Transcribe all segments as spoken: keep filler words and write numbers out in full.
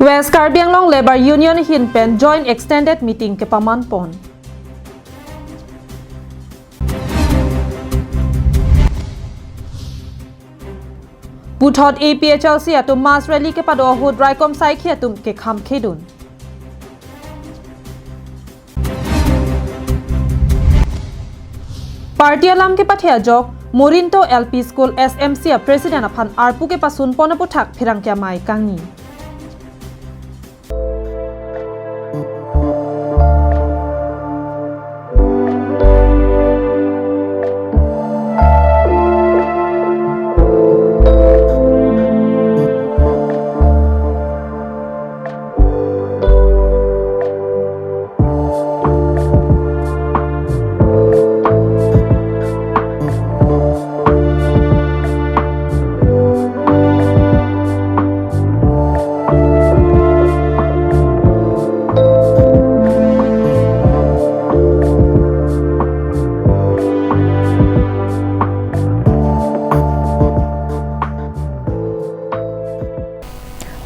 West Karbi Anglong Labour Union ahin pen joint extended meeting kepaman pon. Puthot A P H L C atum mass rally kepado ahut raikom saikhi atum kekham khedun. Party alam kepathe ajok, Morinto L P School S M C a President aphan arpu kepasun pon aputhak pherangke amei kangni.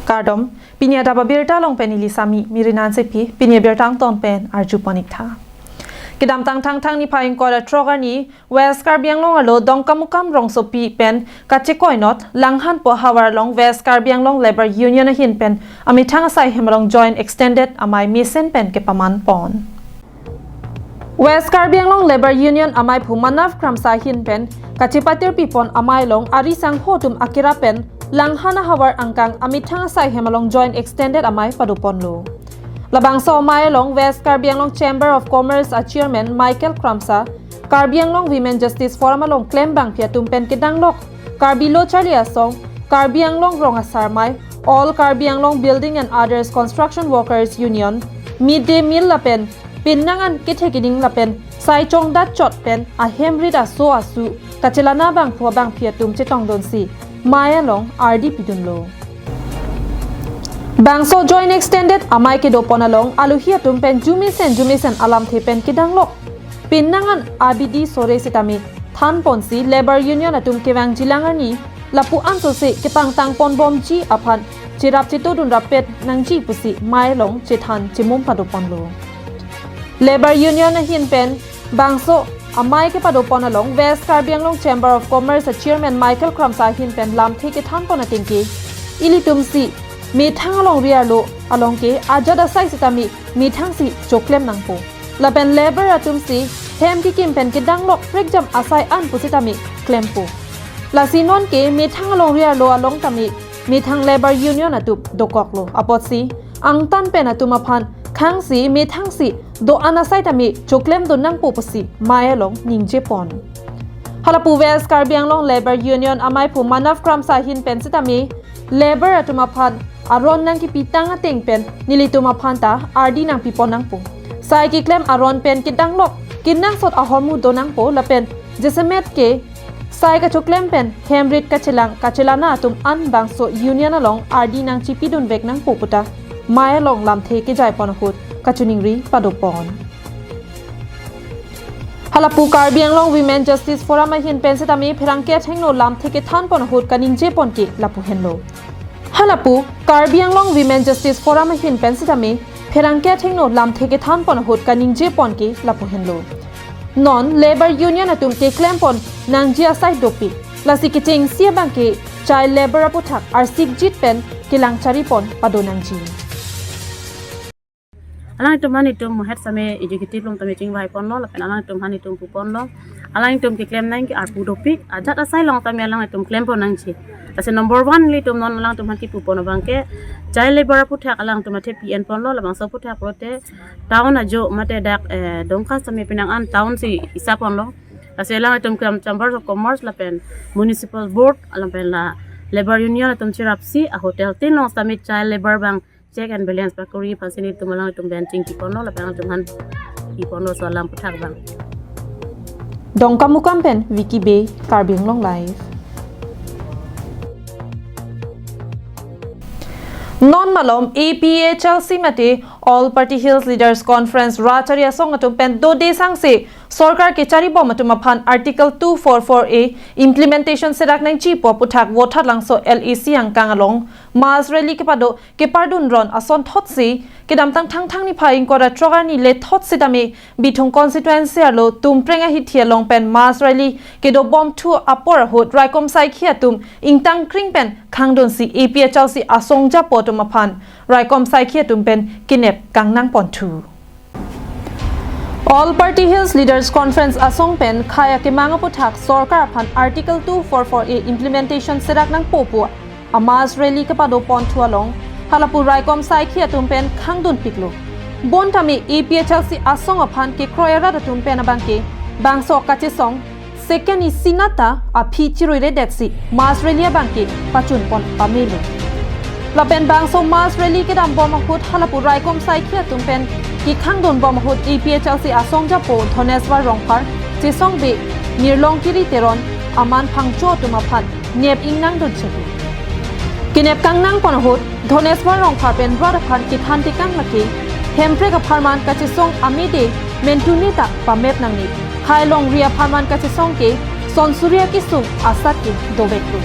Kardom, pini adap abirta along pen neli Sami Mirinan Sepi, pini abirta angton pen arju pon ik tha. Kedamtang Thangthang niphai ingkoi ra throk arni, West Karbi Anglong arlo Dongkamukam rongsopi pen kachekoinot Langhan pu ahavar along West Karbi Anglong Labour Union ahin pen amethang asai hem along joint extended amei mesen pen kepaman pon. West Karbi Anglong Labour Union ameiphu Manav Kramsa ahin pen kachepatirpi pon amei along ari sangho atum akira pen Langhan ahavar angkang amethang asai hem along joint extended amei pado ponlo. Labangso amei along West Karbi Anglong Chamber of Commerce a Chairman Michael Kramsa, Karbi Anglong Women Justice Forum along klembangpi atum pen kedanglok, Karbi Lo Charli Asong, Karbi Anglong Rong Asarmei, All Karbi Anglong Building and Others Construction Workers Union, Mid Day Meal lapen pinnang an kethe keding lapen sai chongdat chot pen ahemrit aso asu kachelana bangphu bangpi atum chetongdunsi mei along ardi pidunlo. Bangso joint extended amei kedo pon along aluhi atum pen jumesen jumesen alamthe pen kedanglok. Pinnang an abidi sore sitame than ponsi Labour Union atum kevangjilang arni lapu ansose kepangtang ponbomji aphan cherap chetodun rappet nangji pusi mei along chethan chemum pado ponlo. Labour Union ahin pen bangso amei kepado pon along West Karbi Anglong Chamber of Commerce a Chairman Michael Kramsa ahin pen lamthe kethan pon atengke, ilitumsi methang alongri arlo along ke ajat asai sitame methangsi choklem nangpo. Lapen labour atumsi hem kekim pen kedanglok prekjam asai an pusitame klempo. Lasi nonke methang alongri arlo along tame methang Labour Union atum dokoklo. Apotsi angtan pen atum aphan khangsi methangsi do-an asai tame choklemdun nangpo pusi mei along ningje pon. Halapu West Karbi Anglong Labour Union ameiphu Manav Kramsa ahin pen sitame labour atum aphan aron nangkepitang ateng pen nelitum aphan ta ardi nangpipon nangpo. Sai keklem aron pen kedanglok kenangsot ahormu do nangpo lapen jasemet ke sai kachoklem pen hemrit kachelang kachelana atum an bangso union along ardi nangchipidunvek nangpo puta mei along lamthe kejai pon ahut kachiningri pado pon. Halapu Karbi Anglong Women Justice Forum ahin pen sitame pherangke athengno lamthe kethan pon ahut kaningje pon ke lapu henlo. Halapu Karbi Anglong Women Justice Forum ahin pen sitame pherangke athengno lamthe kethan pon ahut kaningje pon ke lapu henlo. Non Labour Union atum keklem pon nangji asai dopik. Lasi kechengsi abang ke child labour aputhak arsikjit pen kelang chari pon pado nangji. Alangtum aphan itum mohet same executive along tame chingvai ponlo, lapen alangtum aphan itum pu ponlo. Alangtum keklem nangji arpu dopik, ajat asai along tame alangtum klem pon nangji. Lasi number one ilitum non alangtum aphan kipu pon abang ke child labour aputhak alangtum athepi en ponlo, labangso aputhak pulote town ajo mate dak, eh, Dongka sitame pinnang an town si isa ponlo. Lasi alangtum kram Chamber of Commerce lapen Municipal Board lapen la Labour Union atum cherapsi a hotel tin along sitame child labour abang check and balance pakuri aphansi nelitum alangtum benching pi ponlo lapen alangtum aphan pi ponlo, laso alam aputhak abang. Dongkamukam pen Vicky Bey, Karbi Anglong Live. Non malom A P H L C mate All Party Hills Leaders Conference ra Charli Asong atum pen dode sangse Sorkar kechari bom atum aphan Article two four four A implementation serak nangji pu aputhak Vothatlangso L A C angkang along mass rally kepado kepardun ron asonthotsi kedamtang Thangthang niphai ingkoi ra throk arni lethot sitame Bithung constituency arlo Tumpreng ahithi along pen mass rally kedo bomthu apor ahut raikom saikhi atum ingtangkring pen khangdunsi A P H L C asong japo atum aphan raikom saikhi atum pen kenep kangnang ponthu. All Party Hills Leaders Conference asong pen khei akemang aputhak sorkar aphan Article two four four A implementation serak nangpo pu a mass rally kepado ponthu along halapu raikom saikhi atum pen khangdunpiklo. Bonta me A P H L C asong aphan kekroi arat atum pen abangke bangso kachesong second isi nata aphi chiruiredetsi mass rally abangke pachun pon pamelo. Lapen bangso mass rally kedam bom ahut halapu raikom saikhi atum pen kekhangdun bom ahut A P H L C asong japo Dhoneswar Rongphar, chesong be Nirlong Kiri Teron, Aman Phangcho atum aphan nep ingnang dun chehu. Kenep kangnang pon ahut Dhoneswar Rongphar pen rat aphan kethan tekang lake Hemprek apharman kachesong amede mentuni ta pamep nangne. Khei longri apharman kachesong ke son suri akesung asat ke doveklo.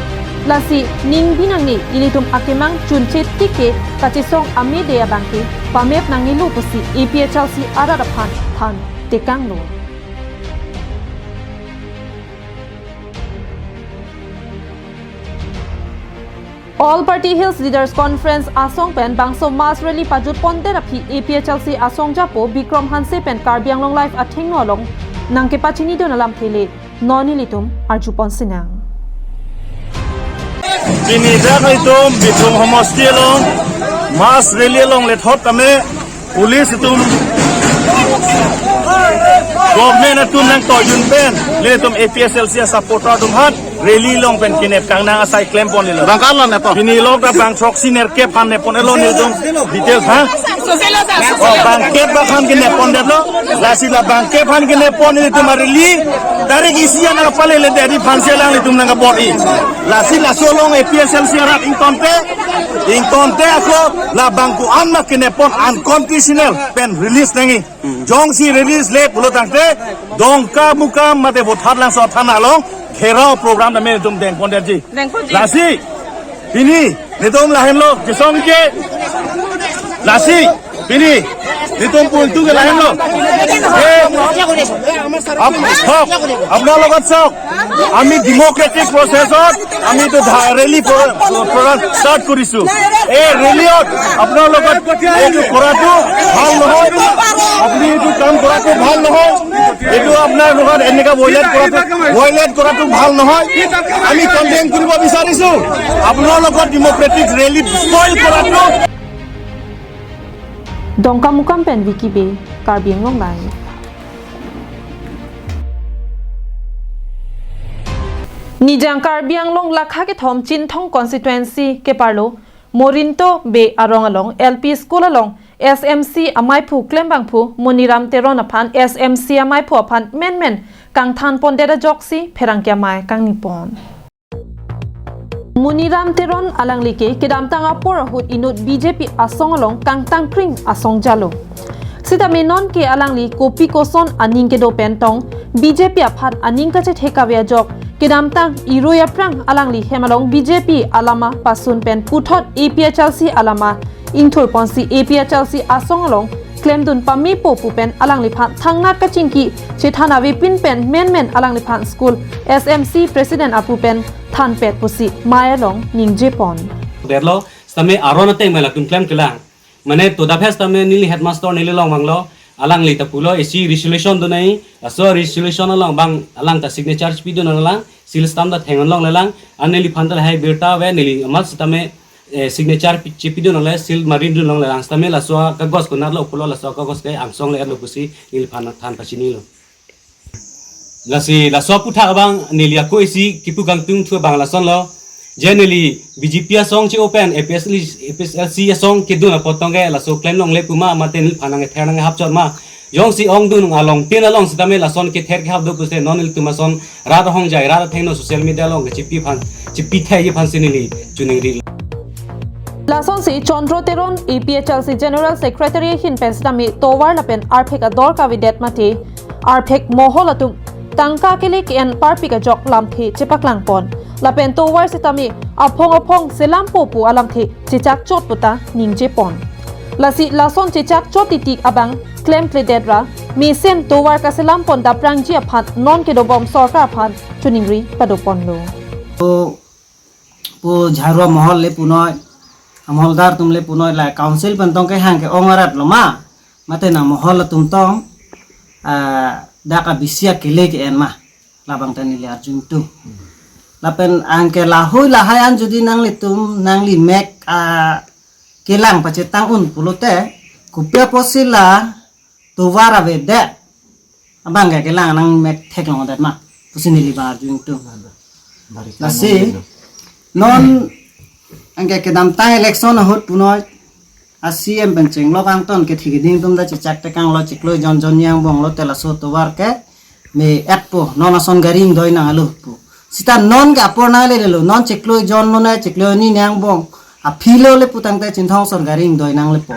Lasi ningbi nangne, ilitum akemang chunche tik ke kachesong amede abangke pamep nangnelo pusi A P H L C arat aphan than tekanglo. All Party Hills Leaders Conference asong pen bangso mass rally pajut pondet aphi A P H L C asong japo Bikram Hanse pen Karbi Anglong Live athengno along nangkepachini dun alamthe le non ilitum arju pon sinang. Pini dak itum Bithung homosti along mass rally along lethot tame police atum government atum nangtoijun pen ilitum A P H L C supporter atum aphan rally along pen kenep kangnang asai klem pon lilo. Bang karlo nepo? Pini lok ta bang throksi nerkep aphan nep pon elo nelitum details ha. Oh, bang kep aphan kenep pondetlo. Lasi la bang kep aphan kenep pon nelitum a-rally tarik isi an nangpalele deri aphansi alanglitum nangkabor-i. Lasi laso along A P H L C arat ingtonte, ingtonte ako la bang ko-an ma kenep pon unconditional pen release nangji. Jongsi release le pulo tangte Dongkamukam mate Vothatlangso thana along gherao program tame nelitum deng pondetji. Deng ponji. Lasi pini nelitum lahenlo, kesong ke. Lasi pini nelitum pultu ke lahenlo. Eh, ap-, sok, apnalok sok. Ami democratic process-ot ami to dha-, rally pro-, program start korisu. এই rally-ত আপোনালোকে এইটো কৰাটো ভাল নহয়, আপুনি এইটো কাম কৰাটো ভাল নহয়। এইটো আপোনালোকৰ এনেকা violate কৰাটো, violate কৰাটো ভাল নহয়। আমি condemn কৰিব বিচাৰিছো আপোনালোকৰ democratic rally spoil কৰাটো। Dongkamukam pen Vicky Bey, Karbi Anglong Live. Nijang Karbi Anglong lakha kethom Chinthong constituency keparlo Morinto Bey arong along L P school along S M C amaiphu klembangphu Moniram Teron aphan S M C amaiphu aphan menmen kangthan pondet ajoksi pherangke amei kangni pon. Moniram Teron alangli ke kedamtang apor ahut inut B J P asong along kangtangkring asong jalo. Sitame non ke alangli kopi koson aning kedo pen tong B J P aphan aning kachethe kave ajok kedamtang irui aphrang alangli hem along B J P alama pasun pen puthot A P H L C alama ingthur ponsi A P H L C asong along klemdun pamepo pu pen alangliphan thangnat kachingki chethan avepin pen menmen alangliphan school S M C president apu pen thanpet pusi mei along ningje pon. Detlo, sitame aron ateng mei latum klemklelang. Mane to da phas tame neli headmaster neli along vanglo, alangli ta pulo isi resolution donai, laso resolution along bang alang ta signature chepidun nanglang, seal stamp ta theng longle lang, an neliphan ta lahai birta ave, neli amat sitame, eh, signature pi-, chepidun longle, seal maridun longle lang, sitame laso kagos konatlo pulo, laso kagos ke angsong le-etlo pusi neliphan than pachinilo. Lasi laso aputhak abang neli ako isi kipu kangtung thu abang lasonlo. Je neli B J P asong che-o pen A P H L C, A P H L C asong kedun apot tong ke laso klem longle pu ma mate neliphan nangther nanghap chot ma. Jongsi ongdun along tin along sitame lason kether kehap do puste non nelitum ason rat ahongjai rat athengno social media along kechepi aphan chepi thai aphansi neli choningri. Lasonsi Chandra Teron A P H L C General Secretary ahin pen sitame tovar lapen arphek ador kavedet mate arphek mohol atum tangka kele ke-en parpik ajok lamthe chepaklangpon. Lapen tovar setame aphong aphong selampo pu alamthe chechakchot puta ningjepon. Lasi lason chechakchot titik abang klemkledet ra mesen tovar kaselampon daprangji aphan non kedobom sorkar aphan choningri padoponlo. Pu, pu jharua mohol le punoi, amoholdar atum le punoi, la council pen tong kehang ke-ong arat lo ma, mate nang mohol atum tong, ah, dak abisi akele ke-en ma, labang ta neli arjung tu. Lapen anke lahui lahai an jodi nanglitum, nangli mek, ah, kelang pachetang un pulote, kopi apotsi la tovar avedet abang ke kelang nangmek theklongdet ma pusi neli bang arjung tu. Lasi non anke kedamtang election ahut punoi a C M pen chenglok angton kethe keding atum ta chechak tekanglo, chiklo jon jon ni angbong lote laso tovar ke me-etpo, non ason gari ingdoi nang alo pu. Sita non ke apor nanglelo, non chiklo jon lo ne, chiklo ni ni angbong aphi lo le pu tangte Chinthong ason gari ingdoi nanglepo.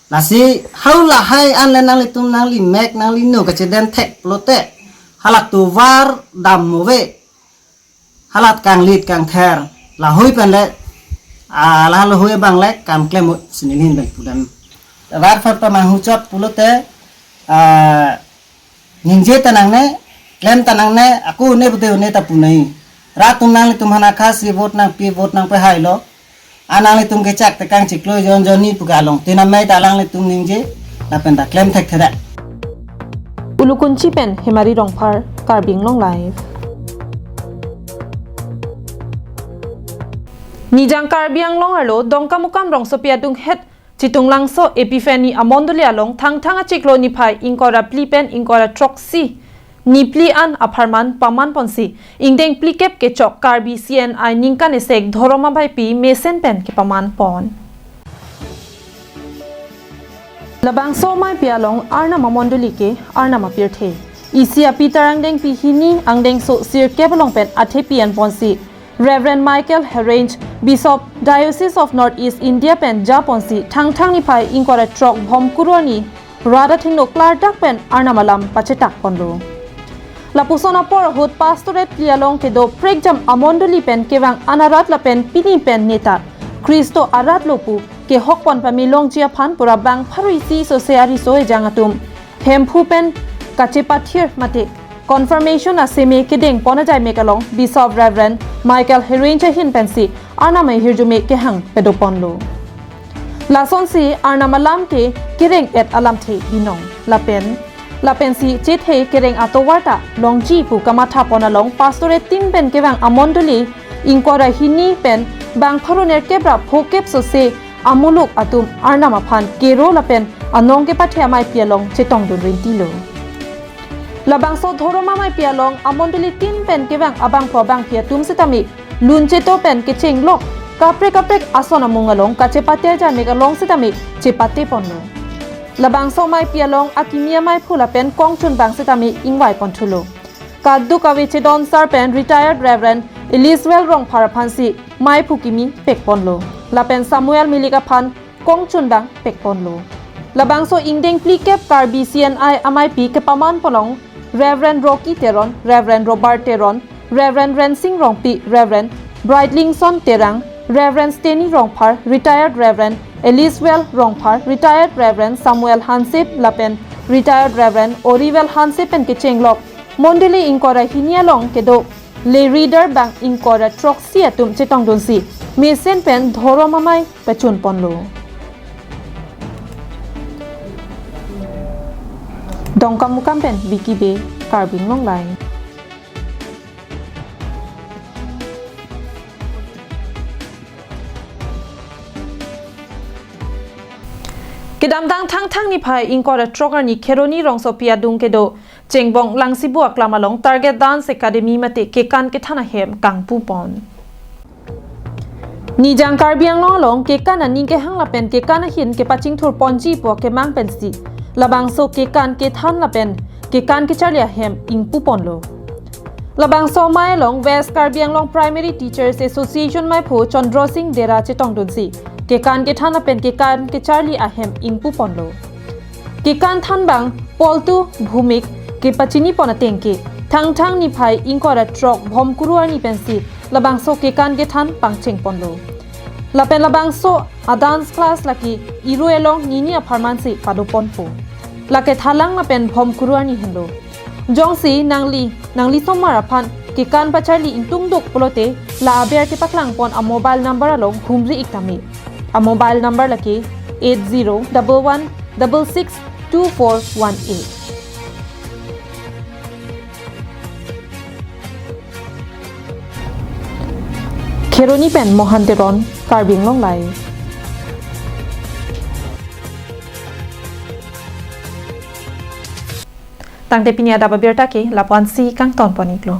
Lasi hau lahai an le nanglitum nangli mek nangli nu kachedem thek pulote, hala tovar dam move, hala kanglit kangther, lahui pen le, ah, la lahui abang le kam klem ut sini hin pen pudam. Tovar pharta manghuchot pulote, ah, ningje ta nangne, klem ta nangne, ako une pute une ta punai. Rat atum nanglitum aphan akhasi vote nangpi, vote nangpehai lo. Anang nanglitum kechak tekang chiklo jon jon ni pu ke along tin amei ta alanglitum ningje, lapen ta klem thekthedet. Ulukunchi pen Hemari Rongphar, Karbi Anglong Live. Nijang Karbi Anglong arlo Dongkamukam rongsopi adunghet Chitunglangso Epiphany amondoli along Thangthang achiklo niphai ingkoi ra phli pen ingkoi ra throksi niphli an apharman pamanponsi ingdeng phlikep kechok Karbi C N I ningkan esek dhorom amaipi mesen pen kepamanpon. Labangso amaipi along Arnam amondoli ke Arnam apirthe isi apitar angdengpi hini angdengso sirkep along pen athepi anponsi Reverend Michael Herenj, Bishop, Diocese of North East India pen japonsi Thangthang niphai ingkoi ra throk Bhomkuru arni rat athengno klardak pen Arnam alam pachetakponlo. Lapuson apor ahut Pastorate phli along kedo prekjam amondoli pen kevang an arat lapen pini pen neta Khristo arat lo pu kehokpon pame longji aphan pura bang pharo isi sose ariso ejang atum Hemphu pen kachepathir mate confirmation aseme kedengpon ajai mek along Bishop Reverend Michael Herenj ahin pensi Arnam ahirjume kehang padoponlo. Lasonsi Arnam alam ke kereng-et alamthe binong. Lapen, lapensi chethe kereng atovar ta longji pu kamathapon along Pastorate tin pen kevang amondoli ingkoi ra hini pen bang pharo nerkep ra phokep sose amuluk atum Arnam aphan kero lapen anong kepathe amaipi along chetongdun rintilo. Labangso dhorom amaipi along amondoli tin pen kevang abangpho abangphi atum setame luncheto pen kechenglok kaprek kaprek ason amung along kachepate ajai mek along setame chepateponlo. Labangso amaipi along akimi amaiphu lapen kongchunbang setame ingvaiponthulo. Kaduk ave chedon sar pen retired Reverend Eliswell Rongphar aphansi maiphu kimi pekponlo. Lapen Samuel Milik aphan kongchunbang pekponlo. Labangso ingdeng phlikep Karbi C N I amaipi kepamanpon along Reverend Rocky Teron, Reverend Robert Teron, Reverend Rensing Rongpi, Reverend Brightlingson Terang, Reverend Steny Rongphar, retired Reverend Eliswell Rongphar, retired Reverend Samuel Hanse lapen retired Reverend Oriwell Hanse pen kechenglok mondoli ingkoi ra hini along kedo lay reader bang ingkoi ra throksi atum chetongdunsi mesen pen dhorom amei pachunponlo. Dongkamukam pen Vicky Bey, Karbi Anglong Live. Kedamtang Thangthang niphai ingkoi ra throk arni Kheroni rongsopi adung kedo Chengbong Langsibu aklam along Target Dance Academy mate kekan kethan ahem kangpupon. Nijang Karbi Anglong along kekan aning kehang lapen kekan ahin kepachingthurponji pu kemang pensi labangso kekan kethan lapen kekan kecharli ahem ingpuponlo. Labangso amei along West Karbi Anglong Primary Teachers Association maiphu Chandra Singh Dera chetongdunsi kekan kethan lapen kekan kecharli ahem ingpuponlo. Kekan thanbang Poltu Bhumik, kepachini pon ateng ke Thangthang niphai ingkoi ra throk Bhomkuru arni pensi labangso kekan kethan pangcheng ponlo. Lapen labangso a-dance class lake Irui along nini apharman si pado ponpo. Lake Thalang lapen Bhomkuru arni henlo. Jongsi nangli, nangli somar aphan kekan pacharli ingtungduk pulote, la aber kepaklang pon a-mobile number along humri ik tame. A-mobile number lake eight zero double one double six two four one eight. Kheroni pen Mohan Teron, Karbi Anglong Live. Tangte pini adap abirta ke lapu-an si kangton pon iklo.